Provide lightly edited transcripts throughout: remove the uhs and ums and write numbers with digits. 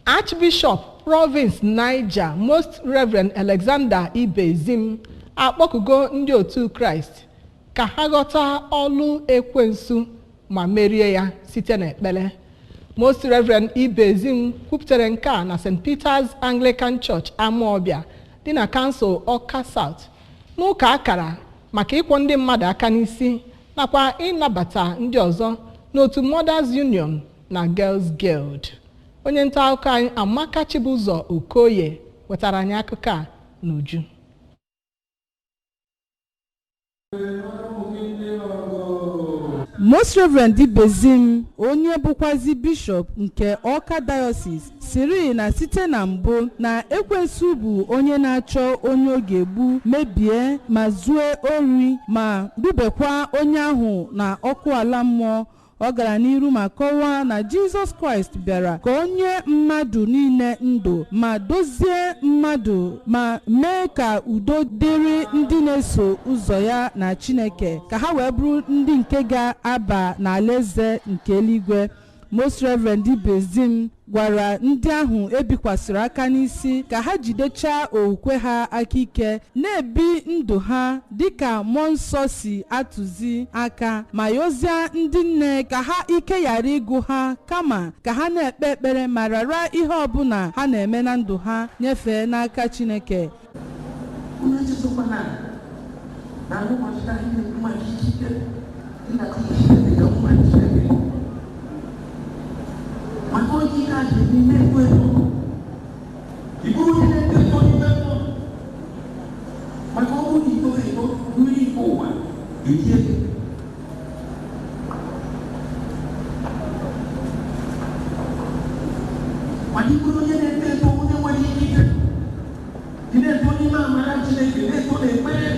Archbishop Province Niger, Most Reverend Alexander Ibezim, akpọkugo ndị otu Kraịst ka ha ghọta ọlụ ekwensu ma merie ya site n'ekpere. Most Reverend Ibezim kwupụtara nke a na St. Peter's Anglican Church, Amaọbịa dị na Kansụl Ọka South, n'ụka akara maka ịkwọ ndị mmadụ aka n'isi nakwa ịnabata ndị ọzọ n'otu Mothers Union na Girls Guild. Onye nta akụkọ anyị, Amaka Chibụzọ Okoye, wetara anyị akụkọ a n'uju. Most Reverend Ibezim, onye bụkwazi bishọp nke Ọka Diocese, siri na site na mbụ na ekwensu bụ onye na-achọ onye ọ ga-egbu, mebie ma zue ori ma dubekwa onye ahụ na ọkụ ala mmụọ. Ọ gara n'iru ma kọwaa na Jizọs Kraịst bịara ka o nye mmadụ niile ndụ ma dozie mmadụ ma mee ka udo dịrị ndị na-eso ụzọ ya na Chineke, ka ha wee bụrụ ndị nke ga-aba n'alaeze nke eluigwe. Most Reverend Ibezim gwara ndị ahụ ebikwasịrị aka n'isi ka ha jidechaa okwukwe ha aka ike, na-ebi ndụ ha dịka mmụọ nsọ si atụzi aka, ma yọzie ndị nne ka ha ike ghara ịgụ ha, kama ka ha na-ekpe ekpere ma rara ihe ọbụla ha na-eme na ndụ ha nyefee n'aka Chineke. Unu echezọkwana na n'ụbọchị anyị na-ekwu maka ikike ịnata ikike dịka nwa Chineke, maka onye ike a ga-ebi na-eto eto, ị bụrụ onye na-eto eto n'ime mmụọ, maka ọ bụrụ na ito eto, mmiri nke ụwa erie gị. Mana ị bụrụ onye na-eto eto, onye nwere ikike, ị na-eto n'ime amara Chineke, na-eto n'ekpere,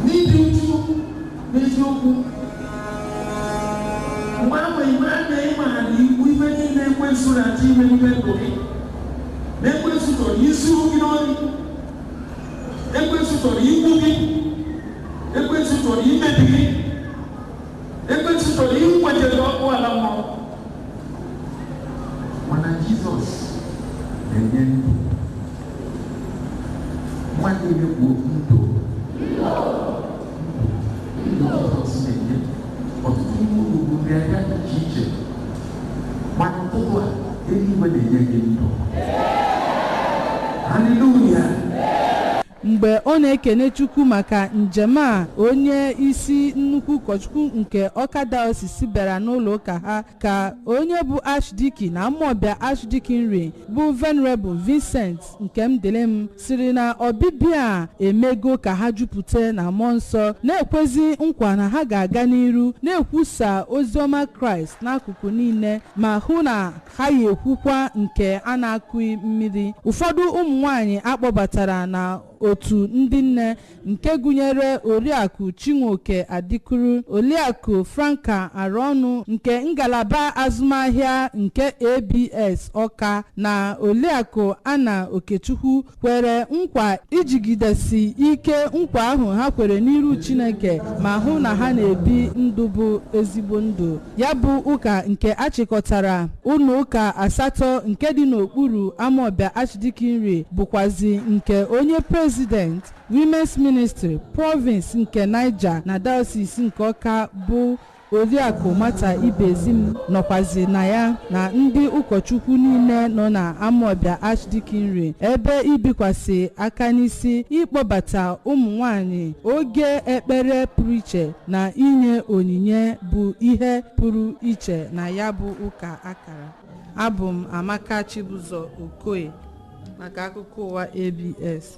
n'ịdị uchu n'eziokwu. Mgbe ahụ ị mara na ị maara na ikwu ife niile ekwensu na-achọ ime n'ime ndụ gị, na ekwensu chọrọ isuru gị n'ori, ekwensu chọrọ igbu gị, ekwensu chọrọ imebi gị, ekwensu chọrọ ikweje gị ọkụ ala mmụọ. Mana Jizọs na-enye ndụ. Mmadụ niile kwuo, "Ndụ, ndụ." Jizọs na-enye. Ọtụtụ n'ime unu bụ nrịanrịa dị iche iche, mana ụtụtụ a, eluigwe na-enye gị ndụ. Haleluya! Mgbe ọ na-ekene Chukwu maka njem a onye isi nnukwu ụkọchukwu nke Ọka Diocese bịara n'ụlọ ụka ha, ka onye bụ Archdeacon na Amawbịa Archdeaconry, bụ Venerable Vincent Nkemdilim, siri na ọbịbịa a emego ka ha jupụta na mmụọ nsọ, na-ekwezi nkwa na ha ga-aga n'iru na-ekwusa oziọma Kraịst n'akụkụ niile ma hụ na ha ya ekwukwa nke a na-akụghị mmiri. Ụfọdụ ụmụ nwanyị akpọbatara na otu ndị nne, nke gụnyere Oriakụ Chinwoke Adịkuru, Oriakụ Franka Arọnụ nke ngalaba azụmahịa nke ABS Ọka, na Oriakụ Ana Okechukwu, kwere nkwa ijigidesi ike nkwa ahụ ha kwere n'iru Chineke ma hụ na ha na-ebi ndụ bụ ezigbo ndụ. Ya bụ ụka nke achịkọtara ụlọ ụka asatọ nke dị n'okpuru Amawbịa Archdeaconry bụkwazi nke onye President, Women's Ministry Province nke Niger na Diocese nke Ọka, bụ Oriakụ Mata Ibezim, nọkwazi na ya na ndị ụkọchukwu niile nọ na Amawbịa Archdeaconry, ebe ibikwasị aka n'isi, ịkpọbata ụmụ nwanyị, oge ekpere pụrụ iche na inye onyinye bụ ihe pụrụ iche na ya bụ ụka akara. Abụ m Amaka Chibụzọ Okoye maka akụkọ ụwa ABS.